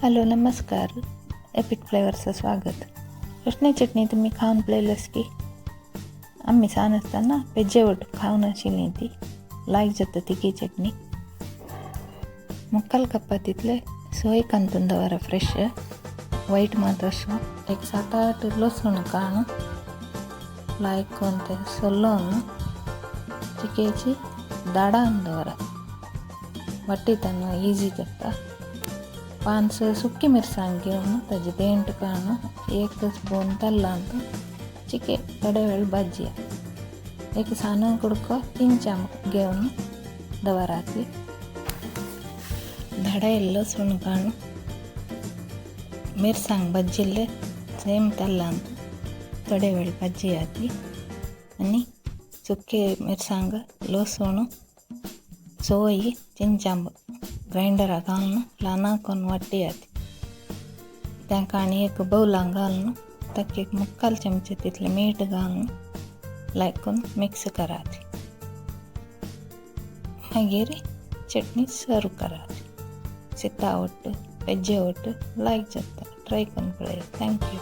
Hello नमस्कार, epic फ्लेवरचं स्वागत. कसली चटणी तुमी खावन पळयल्यास की आमी सान आसतना पेजे वट खावन आशिल्ली ती लायक जाता तिकी चटणी. मुक्काल कप्पा तितले सोय कांतून दवरा फ्रेश वायट मात असो एक 7-8 लसूण काण लायक कोण सोलोन चिकेची दाडान दवरा वट्टीतान इजी जाता. 5 सुकी मिरसांग घेवन ताजे देंट काण 1 स्पून तेलांत चिके थोडे वेळ भाजया. एक सान कुडको चिंचा घेवन दवराती. धडा लसूण काण मिरसांग भाजिल्ले सेम तेलांत थोडे वेळ भाजया आनी सुके मिरसांग लसूण सोय चिंचांब ग्राइंडरा घालून ल्हान करून वाट्टयात. तांकां आनी एक बौलां घालून ताका एक मुक्काल चमचे तितलें मीठ घालून लायक करून मिक्स करात. मागीर चटणी सर्व करात. सिता वट्ट पेजे वट्ट लायक जाता. ट्राय करून पळयात. Thank you.